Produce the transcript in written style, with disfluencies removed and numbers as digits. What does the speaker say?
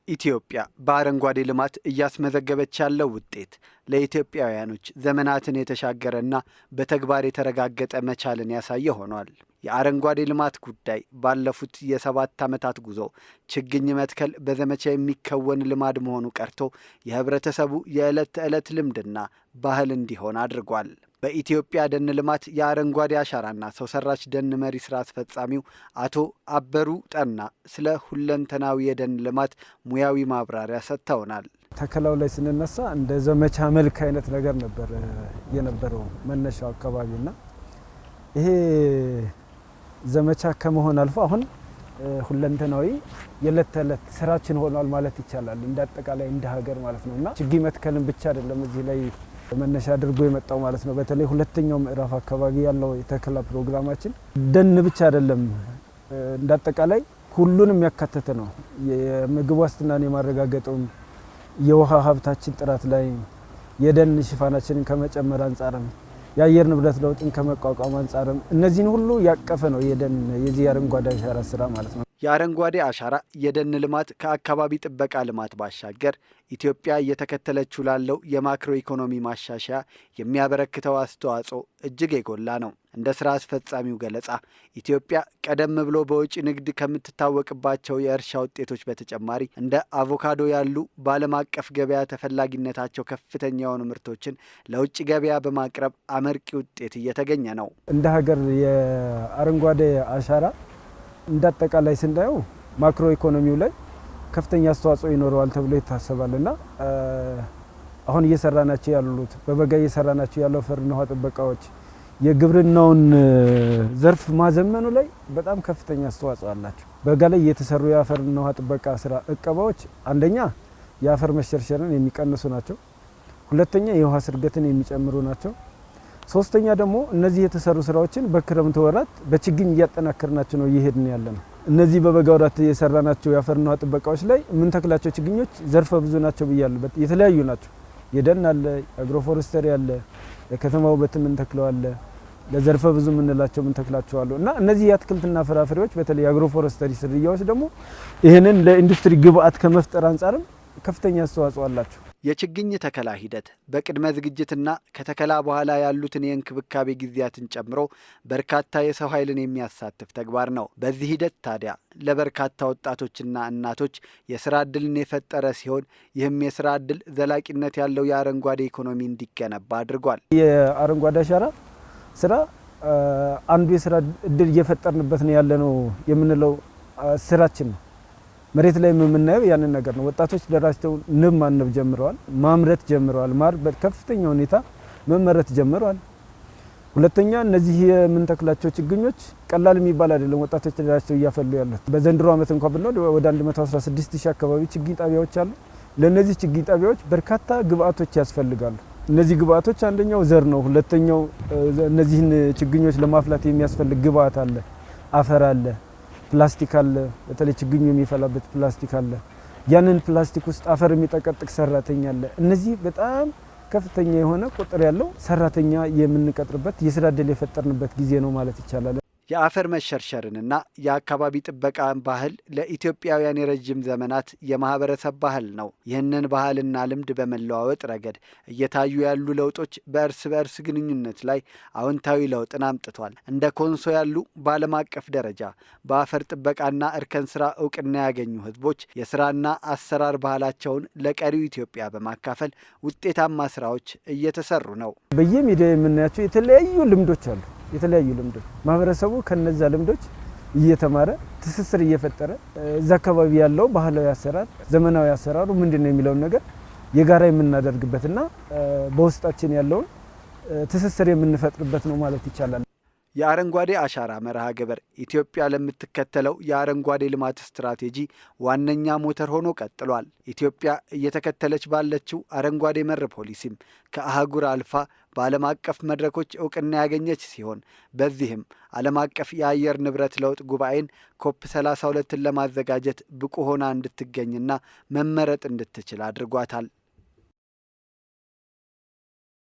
ኢትዮጵያ በአረንጓዴ ልማት እያስመዘገበች ያለው ውጤት ለኢትዮጵያውያኖች ዘመናትን የተሻገረና በተግባር የተረጋገጠ መቻልን ያሳየ ሆኗል። የአረንጓዴ ልማት ጉዳይ ባለፉት የ7 ዓመታት ጉዞ ችግኝ መትከል በዘመቻ የሚከወን ልማድ መሆኑ ቀርቶ የህብረተሰቡ የዕለት ተዕለት ልምድና ባህል እንዲሆን አድርጓል። በኢትዮጵያ ደን ልማት የአረንጓዴ አሻራና ሰው ሰራሽ ደን መሪ ስራ አስፈጻሚው አቶ አበሩ ጠና ስለ ሁለንተናዊ የደን ልማት ሙያዊ ማብራሪያ ሰጥተውናል። ተከላው ላይ ስንነሳ እንደ ዘመቻ መልክ አይነት ነገር ነበር የነበረው መነሻው አካባቢና ይሄ ዘመቻ ከመሆን አልፎ አሁን ሁለንተናዊ የዕለት ተዕለት ስራችን ሆኗል ማለት ይቻላል። እንደ አጠቃላይ እንደ ሀገር ማለት ነው እና ችግኝ መትከልን ብቻ አይደለም እዚህ ላይ መነሻ አድርጎ የመጣው ማለት ነው። በተለይ ሁለተኛው ምዕራፍ አካባቢ ያለው የተከላ ፕሮግራማችን ደን ብቻ አይደለም፣ እንደ አጠቃላይ ሁሉንም ያካተተ ነው። የምግብ ዋስትናን የማረጋገጡም፣ የውሃ ሀብታችን ጥራት ላይ፣ የደን ሽፋናችንን ከመጨመር አንጻርም፣ የአየር ንብረት ለውጥን ከመቋቋም አንጻርም እነዚህን ሁሉ ያቀፈ ነው የደን የዚህ የአረንጓዴ አሻራ ስራ ማለት ነው። የአረንጓዴ አሻራ የደን ልማት ከአካባቢ ጥበቃ ልማት ባሻገር ኢትዮጵያ እየተከተለችው ላለው የማክሮ ኢኮኖሚ ማሻሻያ የሚያበረክተው አስተዋጽኦ እጅግ የጎላ ነው። እንደ ስራ አስፈጻሚው ገለጻ ኢትዮጵያ ቀደም ብሎ በውጭ ንግድ ከምትታወቅባቸው የእርሻ ውጤቶች በተጨማሪ እንደ አቮካዶ ያሉ በዓለም አቀፍ ገበያ ተፈላጊነታቸው ከፍተኛ የሆኑ ምርቶችን ለውጭ ገበያ በማቅረብ አመርቂ ውጤት እየተገኘ ነው። እንደ ሀገር የአረንጓዴ አሻራ እንዳጠቃላይ ስናየው ማክሮ ኢኮኖሚው ላይ ከፍተኛ አስተዋጽኦ ይኖረዋል ተብሎ ይታሰባል እና አሁን እየሰራናቸው ያሉት በበጋ እየሰራናቸው ያለው አፈርና ውሃ ጥበቃዎች የግብርናውን ዘርፍ ማዘመኑ ላይ በጣም ከፍተኛ አስተዋጽኦ አላቸው። በጋ ላይ የተሰሩ የአፈርና ውሃ ጥበቃ ስራ እቀባዎች አንደኛ የአፈር መሸርሸርን የሚቀንሱ ናቸው። ሁለተኛ የውሃ ስርገትን የሚጨምሩ ናቸው። ሶስተኛ ደግሞ እነዚህ የተሰሩ ስራዎችን በክረምት ወራት በችግኝ እያጠናከርናቸው ነው እየሄድን ያለ ነው። እነዚህ በበጋ ወራት የሰራናቸው የአፈርና ውሃ ጥበቃዎች ላይ የምንተክላቸው ችግኞች ዘርፈ ብዙ ናቸው ብያለሁ። የተለያዩ ናቸው። የደን አለ፣ agroforestry አለ፣ ለከተማ ውበት የምንተክለው አለ፣ ለዘርፈ ብዙ የምንላቸው የምንተክላቸው አሉ እና እነዚህ የአትክልትና ፍራፍሬዎች በተለይ የ agroforestry ዝርያዎች ደግሞ ይህንን ለኢንዱስትሪ ግብአት ከመፍጠር አንጻርም ከፍተኛ አስተዋጽኦ አላቸው። የችግኝ ተከላ ሂደት በቅድመ ዝግጅትና ከተከላ በኋላ ያሉትን የእንክብካቤ ጊዜያትን ጨምሮ በርካታ የሰው ኃይልን የሚያሳትፍ ተግባር ነው። በዚህ ሂደት ታዲያ ለበርካታ ወጣቶችና እናቶች የስራ ዕድልን የፈጠረ ሲሆን ይህም የስራ ዕድል ዘላቂነት ያለው የአረንጓዴ ኢኮኖሚ እንዲገነባ አድርጓል። የአረንጓዴ አሻራ ስራ አንዱ የስራ እድል እየፈጠርንበት ነው ያለነው የምንለው ስራችን ነው። መሬት ላይ የምናየው ያንን ነገር ነው። ወጣቶች ደራጅተው ንብ ማነብ ጀምረዋል፣ ማምረት ጀምረዋል። ማር በከፍተኛ ሁኔታ መመረት ጀምረዋል። ሁለተኛ እነዚህ የምንተክላቸው ችግኞች ቀላል የሚባል አይደለም። ወጣቶች ተደራጅተው እያፈሉ ያሉት በዘንድሮ ዓመት እንኳ ብንወስድ ወደ 116 ሺህ አካባቢ ችግኝ ጣቢያዎች አሉ። ለእነዚህ ችግኝ ጣቢያዎች በርካታ ግብአቶች ያስፈልጋሉ። እነዚህ ግብአቶች አንደኛው ዘር ነው። ሁለተኛው እነዚህን ችግኞች ለማፍላት የሚያስፈልግ ግብአት አለ፣ አፈር አለ፣ ፕላስቲክ አለ። በተለይ ችግኙ የሚፈላበት ፕላስቲክ አለ። ያንን ፕላስቲክ ውስጥ አፈር የሚጠቀጥቅ ሰራተኛ አለ። እነዚህ በጣም ከፍተኛ የሆነ ቁጥር ያለው ሰራተኛ የምንቀጥርበት የስራ እድል የፈጠርንበት ጊዜ ነው ማለት ይቻላል። የአፈር መሸርሸርንና የአካባቢ ጥበቃ ባህል ለኢትዮጵያውያን የረጅም ዘመናት የማህበረሰብ ባህል ነው። ይህንን ባህልና ልምድ በመለዋወጥ ረገድ እየታዩ ያሉ ለውጦች በእርስ በእርስ ግንኙነት ላይ አዎንታዊ ለውጥን አምጥቷል። እንደ ኮንሶ ያሉ በዓለም አቀፍ ደረጃ በአፈር ጥበቃና እርከን ስራ እውቅና ያገኙ ህዝቦች የስራና አሰራር ባህላቸውን ለቀሪው ኢትዮጵያ በማካፈል ውጤታማ ስራዎች እየተሰሩ ነው። በየሚዲያ የምናያቸው የተለያዩ ልምዶች አሉ። የተለያዩ ልምዶች ማህበረሰቡ ከነዛ ልምዶች እየተማረ ትስስር እየፈጠረ እዛ አካባቢ ያለው ባህላዊ አሰራር፣ ዘመናዊ አሰራሩ ምንድን ነው የሚለውን ነገር የጋራ የምናደርግበትና በውስጣችን ያለውን ትስስር የምንፈጥርበት ነው ማለት ይቻላል። የአረንጓዴ አሻራ መርሃ ግብር ኢትዮጵያ ለምትከተለው የአረንጓዴ ልማት ስትራቴጂ ዋነኛ ሞተር ሆኖ ቀጥሏል። ኢትዮጵያ እየተከተለች ባለችው አረንጓዴ መር ፖሊሲም ከአህጉር አልፋ በዓለም አቀፍ መድረኮች እውቅና ያገኘች ሲሆን በዚህም ዓለም አቀፍ የአየር ንብረት ለውጥ ጉባኤን ኮፕ 32ን ለማዘጋጀት ብቁ ሆና እንድትገኝና መመረጥ እንድትችል አድርጓታል።